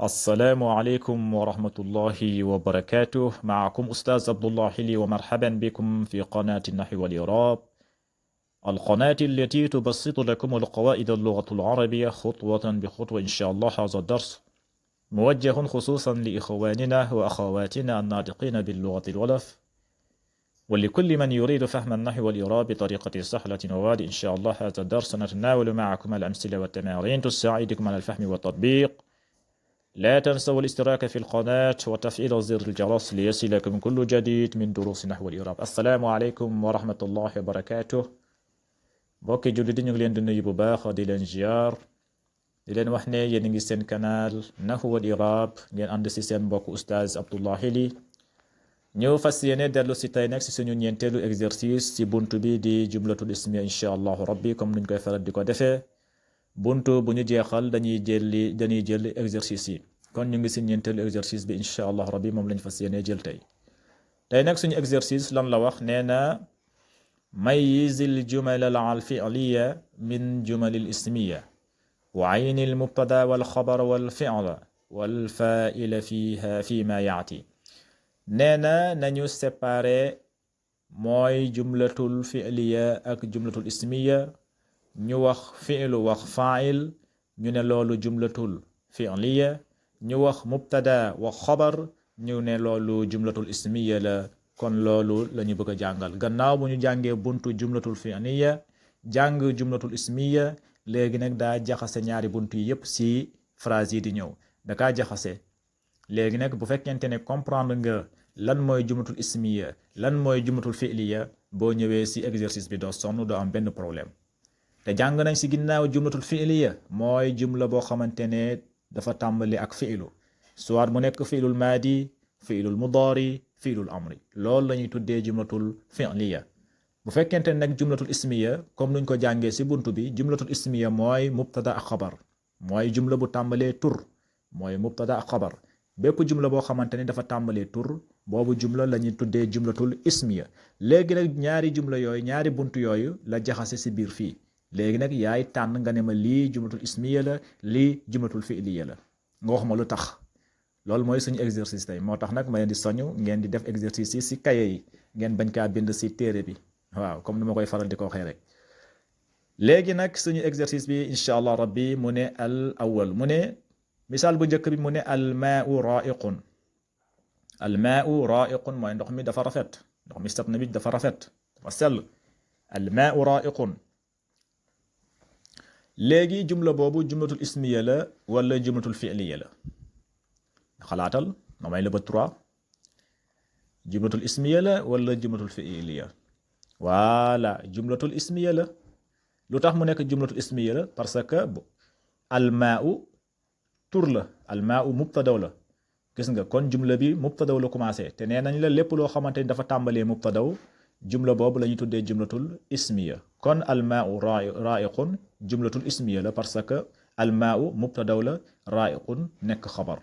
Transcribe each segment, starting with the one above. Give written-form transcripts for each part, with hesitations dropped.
السلام عليكم ورحمة الله وبركاته. معكم أستاذ عبد الله حلي، ومرحبا بكم في قناة النحو والإعراب، القناة التي تبسط لكم القواعد اللغة العربية خطوة بخطوة. إن شاء الله هذا الدرس موجه خصوصا لإخواننا وأخواتنا الناطقين باللغة الولف، ولكل من يريد فهم النحو والإعراب بطريقة سهلة وواضحة. إن شاء الله هذا الدرس سنتناول معكم الأمثلة والتمارين تساعدكم على الفهم والتطبيق. لا تنسوا الاشتراك في القناة وتفعيل زر الجرس ليصلكم كل جديد من دروس نحو الإعراب. السلام عليكم ورحمة الله وبركاته. mbokki jullit yi ñu ngi leen di nuyu bu baax di leen ziar, di leen wax ne yéen a ngi seen canal Nahwu wal I'rab, ngeen ànd si seen mbokk Oustaz Abdullah Hili. ñëw fas yéene dellu si tey nag si suñu ñeenteelu exercice ci buntu bi di jumlatul ismiya incha allahu rabbi, comme nuñ koy faral di ko defee. buntu bu ñu jeexal dañuy jël exercice yi. kon ñu ngi si ñeenteelu exercice bi incha allah rabbi, moom lañ fas yéene jël tey. tey nag suñu exercice lan la wax? nee na mayyiz al jumal al fi'liya min jumal al ismiya wa ayn al mubtada wal khabar wal fi'la wal fa'ila fiha fi ma ya'ti. nee na nañu séparé mooy jumlatul fi'liya ak jumlatul ismiya. ñu wax fi'lu wax fa'il, ñu ne loolu jumlatul fi'liya. ñu wax mubtada wax xabar, ñu ne loolu jumlatul ismiya la. kon loolu la ñu bëgg a jàngal gannaaw bu ñu jàngee buntu jumlatul fi'liya jàng jumlatul ismiya. léegi nag daa jaxase ñaari buntu yi yépp si phrase yi di ñëw da kaa jaxase. léegi nag bu fekkente ne comprendre nga lan mooy jumlatul ismiya lan mooy jumlatul fi'liya, boo ñëwee si exercice bi doo sonn, doo am benn problème. te jàng nañ si ginnaaw jumlatul fi'liya mooy jumla boo xamante ne dafa tàmbali ak fi'lu, soit mu nekk fi'lul maadi, fi'lul mudaari, fi'lul amri. loolu la ñuy tuddee jumlatul fi'liya. bu fekkente ne nag jumlatul ismiya comme nuñ ko jàngee si buntu bi, jumlatul ismiya mooy mubtada ak xabar, mooy jumla bu tàmbalee tur, mooy mubtada ak xabar. bépp jumla boo xamante ne dafa tàmbalee tur, boobu jumla la ñuy tuddee jumlatul ismiya. léegi nag ñaari jumla yooyu, ñaari buntu yooyu la jaxase si biir fii. léegi nag yaay tànn nga ne ma lii jumlatul ismiya la, lii jumlatul fi'liya la, nga wax ma lu tax. loolu mooy suñu exercice tey. moo tax nag ma leen di soñu ngeen di def exercice yi si kaye yi, ngeen bañ kaa bind si téere bi. waaw, comme ni ma koy faral di ko waxee rek. léegi nag suñu exercice bi incha allah rabbi mu ne al awwal, mu ne misaal bu njëkk bi mu ne al maa'u ra'iqun. al maa'u ra'iqun mooy ndox mi dafa rafet, ndox mi sab na bi dafa rafet, dafa sell. al maa'u ra'iqun. léegi jumla boobu jumlatul ismiya la wala jumlatul fi'liya la? xalaatal, ma may la ba 3. jumlatul ismiya la wala jumlatul fi'liya? voilà, jumlatul ismiya la. lu tax mu nekk jumlatul ismiya la? parce que almaa'u tur la, almaa'u mubtadaw la. gis nga kon jumla bi mubtadaw la commencé, te nee nañ la lépp loo xamante ni dafa tàmbalee mubtadaw, jumla boobu la ñuy tuddee jumlatul ismiya. kon almaa'u ra'iqun jumlatul ismiya la, parce que almaa'u mubtadaw la, ra'iqun nekk xabar.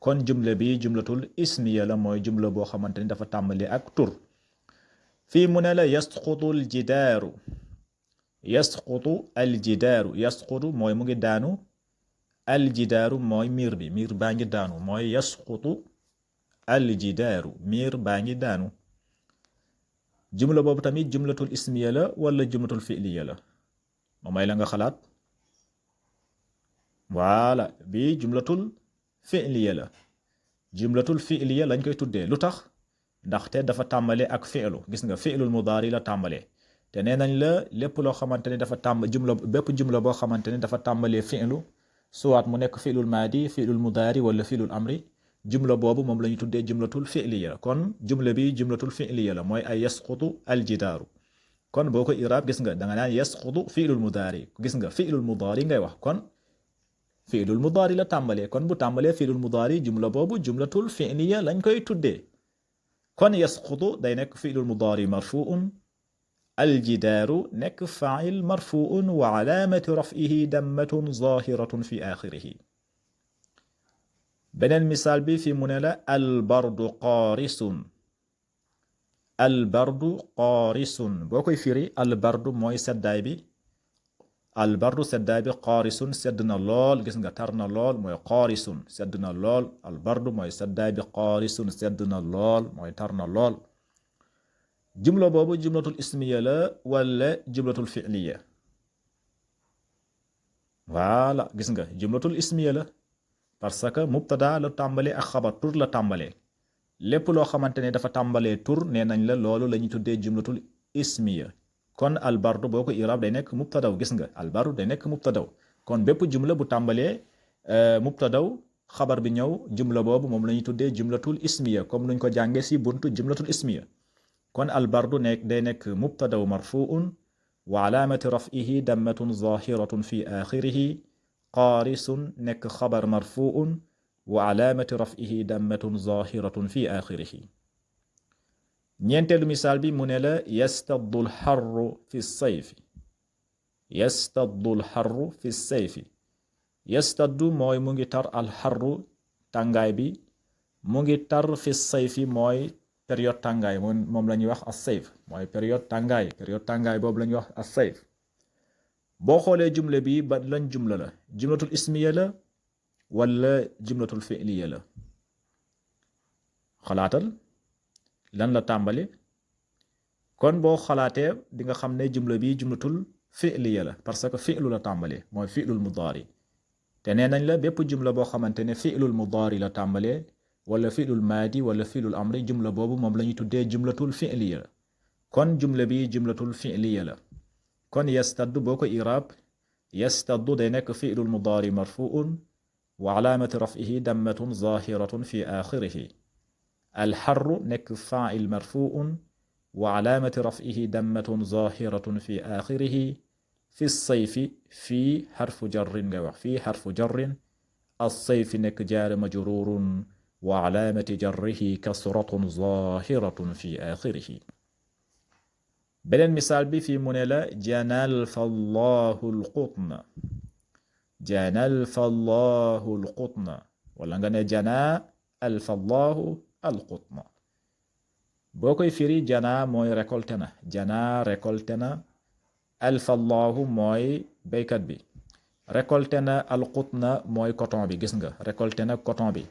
kon jumla bi jumlatul ismiya la, mooy jumla boo xamante ni dafa tàmbalee ak tur. fii mu ne la yasqutu aljidaaru. yasqutu aljidaaru, yasqutu mooy mu ngi daanu, aljidaaru mooy miir bi, miir baa ngi daanu, mooy yasqutu aljidaaru, miir baa ngi daanu. jumla boobu tamit jumlatul ismiya la wala jumlatul fi'liya la? ma may la nga xalaat. voilà, bii jumlatul fi'liya la. jumlatul fi'liya lañ koy tuddee. lu tax? ndaxte dafa tàmbale ak fi'lu. gis nga fi'lul mudaari la tàmbale, te nee nañ la lépp loo xamante ne dafa bépp jumla boo xamante ne dafa tàmbalee fi'lu, soit mu nekk fi'lul maadi, fi'lul mudaari wala fi'lul amri, jumla boobu moom la ñu tuddee jumlatul fi'liya. kon jumla bi jumlatul fi'liya la, mooy ay yasqutu aljidaaru. kon boo ko iraab gis nga da nga naan yasqutu fi'lul mudaari. gis nga fi'lul mudaari ngay wax, kon fi'lul mudaari la tàmbalee. kon bu tàmbalee fi'lul mudaari, jumla boobu jumlatul fi'liya lañ koy tuddee. kon yasqutu day nekk fi'lul mudaari marfu'un, aljidaaru nekk faa'il marfu'un wa alaamatu raf'ihi dammatun zaahiratun fi aaxirihi. beneen misaal bi fi mu ne la albardu qaarisun. albardu qaarisun boo koy firi, albardu mooy seddaay bi, albardu seddaay bi qaarisun sedd na lool gis nga tar na lool mooy qaarisun sedd na lool albardu mooy seddaay bi qaarisun sedd na lool mooy tar na lool jumla boobu jumlatul ismiya la wala jumlatul fi'liya voilà gis nga jumlatul ismiya la parce que mubtada la tàmbalee ak xabar tur la tàmbalee lépp loo xamante ne dafa tàmbalee tur nee nañ la loolu la ñuy tuddee jumlatul ismiya kon albardu boo ko irab day nekk mubtadaw gis nga albardu day nekk mubtadaw kon bépp jumla bu tàmbalee mubtadaw xabar bi ñëw jumla boobu moom la ñuy tuddee jumlatul ismiya comme nuñ ko jàngee si buntu jumlatul ismiya kon albardu nekk day nekk mubtadaw marfuun wa alaamati raf'ihi dammatun zahiratun fi axirihi qaarisun nekk xabar marfuun wa alaamati raf'ihi dammatun zahiratun fi axirihi ñeenteelu misaal bi mu ne la yastaddu alxarru fi sayfi yastaddu alxarru fi sayfi yastaddu mooy mu ngi tar alxarru tàngaay bi mu ngi tar fi sayfi mooy période tàngaay moom la ñuy wax as-sayf mooy période tàngaay boobu la ñuy wax as-sayf boo xoolee jumla bi ba lañ jumla la jumlatul ismiya la wala jumlatul fi'liya la xalaatal lan la tàmbali kon boo xalaatee di nga xam ne jumla bi jumlatul fi'liya la parce que fi'lu la tàmbali mooy fi'lul mudaari te nee nañ la bépp jumla boo xamante ne fi'lul mudaari la tàmbalee wala fi'lul maadi wala fi'lul amri jumla boobu moom la ñuy tuddee jumlatul fi'liya la kon jumla bi jumlatul fi'liya la kon yastaddu boo ko irab yastaddu day nekk fi'lul mudaari marfuun wa alaamati raf'ihi dammatun zahiratun fi axirihi alxarru nekk faa'il marfuun wa alaamati raf'ihi dammatun zahiratun fi axirihi fi sayfi fii xarfu jarrin nga wax fii xarfu jarrin as-sayfi nekk jaar majruurun wa alaamati jarrihi kasratun zahiratun fi axirihi beneen misaal bi fii mu ne la janalfa allahu alqutna janalfa allahu alqutna wala nga ne janaa alfa allahu alqutna boo koy firi janaa mooy récolté na janaa récolté na alfa allahu mooy béykat bi récolté na alqutna mooy coton bi gis nga récolté na coton bi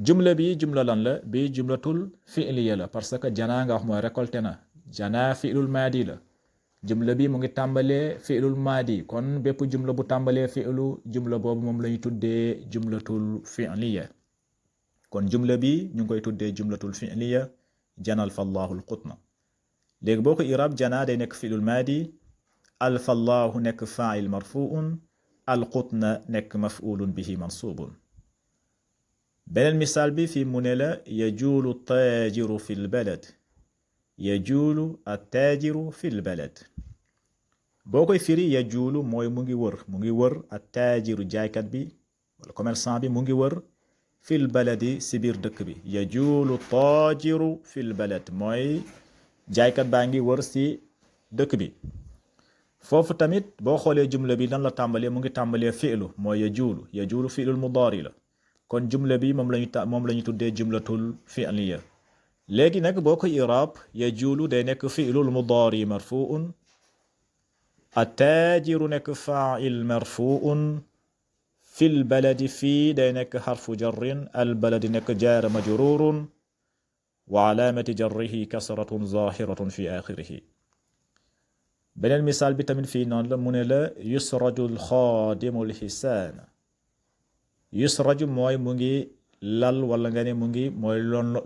jumla bi jumla lan la bi jumlatul fi'liya la parce que janaa nga wax mooy récolté na janaa fi'lul maadi la jumla bi mu ngi tàmbalee fi'lul maadi kon bépp jumla bu tàmbalee fi'lu jumla boobu moom la ñu tuddee jumlatul fi'liya kon jumla bi ñu ngi koy tuddee jumlatul fi'liya janal fallahu alqutna léegi boo ko irab janaa day nekk fi'lul maadi alfallahu nekk fa'il marfuun alqutna nekk maf'ulun bihi mansubun beneen misaal bi fii mu ne la yajuulu taajiru fi lbalad yajuulu attaajiru fi lbalad boo koy firi yajuulu mooy mu ngi wër attaajiru jaaykat bi wala commerçant bi mu ngi wër fil baladi si biir dëkk bi yajuulu taajiru fil balad mooy jaaykat baa ngi wër si dëkk bi foofu tamit boo xoolee jumla bi lan la tàmbalee mu ngi tàmbalee fi'lu mooy yajuulu fi'lul mudaari la kon jumla bi moom la ñu tuddee jumlatul fi'liya léegi nag boo ko iraab yajuulu day nekk fi'lul mudaari marfuun attaajiru nekk faa'il marfuun fil baladi fii day nekk xarfu jarrin al baladi nekk jaar majruurun wa alaamati jarrihi kasratun zahiratun fi axirihi beneen misaal bi tamit fii noonu la mu ne la yusraju alxaadimu alxisaana yusraju mooy mu ngi lal wala nga ne mu ngi mooy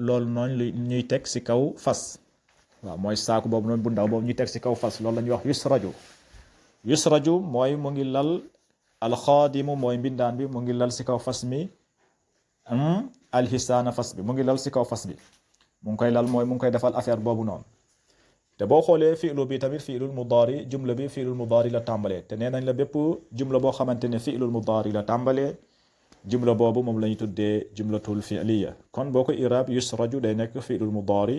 loolu noonu ñuy teg ci kaw fas waaw mooy saaku boobu noonu bu ndaw boobu ñuy teg ci kaw fas loolu la ñuy wax yusraju mooy mu ngi lal alxaadimu mooy mbindaan bi mu ngi lal ci kaw fas mi alxisaana fas bi mu ngi lal ci kaw fas bi mu ngi koy lal mooy mu ngi koy defal affaire boobu noonu te boo xoolee fi'lu bi tamit fi'lul mudaari jumla bi fi'lul mudaari la tàmbalee te nee nañ la bépp jumla boo xamante ne fi'lul mudaari la tàmbalee jumla boobu moom la ñu tuddee jumlatul fi'liya kon boo ko iraab yusraju day nekk fi'lul mudaari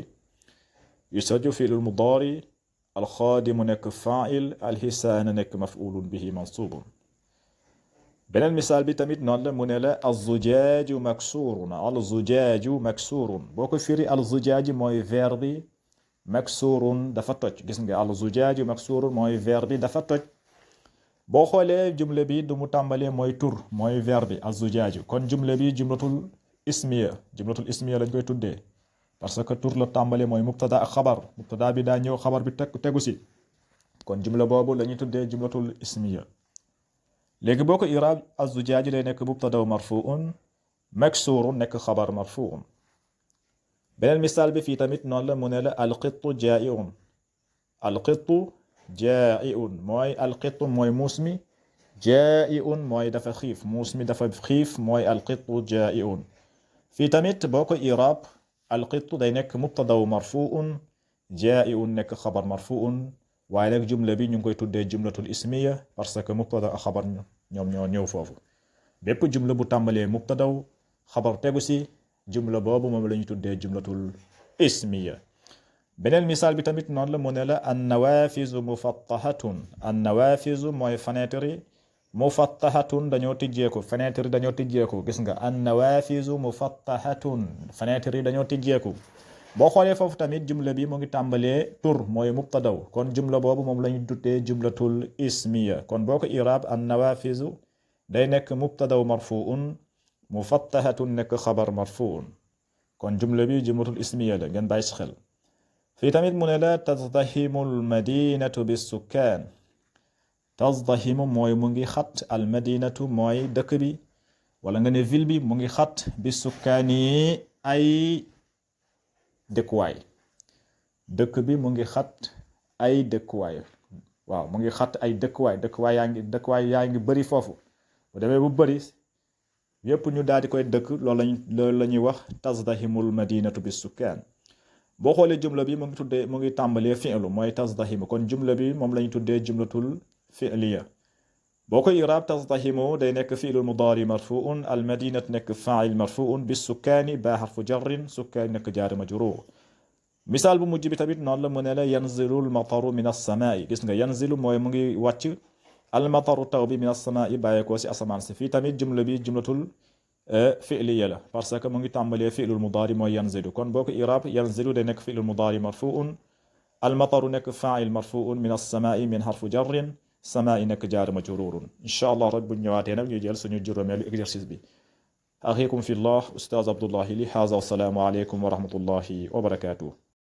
yusraju fi'lul mudaari alxaadimu nekk faa'il alxisaana nekk maf'ulun bihi mansubun beneen misaal bi tamit noonu la mu ne la azzujaaju maksuurun alzujaaju maksuurun boo ko firi alzujaaju mooy verre bi maksuurun dafa toj gis nga alzujaaju maksuurun mooy verre bi dafa toj boo xoolee jumla bi du mu tàmbalee mooy tur mooy verbe bi az-zujaaju kon jumla bi jumlatul ismiya lañ koy tuddee parce que tur la tàmbalee mooy mubtada ak xabar mubtada bi daa ñëw xabar bi tegu si kon jumla boobu la ñuy tuddee jumlatul ismiya léegi boo ko iraab az-zujaaju day nekk mubtada marfuun maksuurun nekk xabar marfuun beneen misaal bi fii tamit noonu la mu ne la alqittu jaa'iun alqittu jaa'iun mooy alqittu mooy muus mi jaa'iun mooy dafa xiif muus mi dafa xiif mooy alqittu jaa'iun fii tamit boo ko iraab alqittu day nekk mubtadaw marfuun jaa'iun nekk xabar marfuun waaye nag jumla bi ñu ngi koy tuddee jumlatul ismiya parce que mubtada ak xabar ñoom ñoo ñëw foofu bépp jumla bu tàmbalee mubtadaw xabar tegu si jumla boobu moom la ñu tuddee jumlatul ismiya beneen misaal bi tamit noonu la mu ne la an nawafizu mufattahatun an nawafizu mooy fenêtre yi mufattahatun dañoo tijjeeku fenêtre yi dañoo tijjeeku gis nga an nawafizu mufattahatun fenêtre yi dañoo tijjeeku boo xoolee foofu tamit jumla bi mu ngi tàmbalee tur mooy mubtadaw kon jumla boobu moom la ñu tuddee jumlatul ismiya kon boo ko iraab an nawafizu day nekk mubtadaw marfuun mufattahatun nekk xabar marfuun kon jumla bi jumlatul ismiya la ngeen bàyyi si xel fii tamit mu ne la tazdahimu almadinatu bissukkaan tazdahimu mooy mu ngi xat almadinatu mooy dëkk bi wala nga ne ville bi mu ngi xat bissukkaani ay dëkkuwaay dëkk bi mu ngi xat ay dëkkuwaay waaw mu ngi xat ay dëkkuwaay yaa ngi bëri foofu bu demee bu bëri yépp ñu daal di koy dëkk loolu la ñuy wax tazdahimul madinatu bissukkaan boo xoolee jumla bi mu ngi tàmbalee fi'lu mooy tazdahimu kon jumla bi moom la ñu tuddee jumlatul fi'liya boo ko iraab tazdahimu day nekk fi'lul mudaari marfuun al madinat nekk faa'il marfuun bis sukkaani baa xarfu jarrin sukkaani nekk jaari majruur misaal bu mujj bi tamit noonu la mu ne la yanzilul mataru min as-samaa'i gis nga yanzilu mooy mu ngi wàcc al mataru taw bi min as-samaa'i bàyyeekoo si asamaan si fii tamit jumla bi jumlatul fi'liya la parce que mu ngi tàmbalee fi'lul mudaari mooy yanzilu kon boo ko iraab yanzilu day nekk fi'lul mudaari marfuun al mataru nekk faa'il marfuun min as-samaa'i min xarfu jarrin samaa'i nekk jaar majruurun incha allah rek bu ñu ñëwaatee nag ñu jël suñu juróomeelu exercice bi axiikum fi llah ustaaz Abdullahi li haaza wa salaamu aleykum wa rahmatullahi wa barakaatuh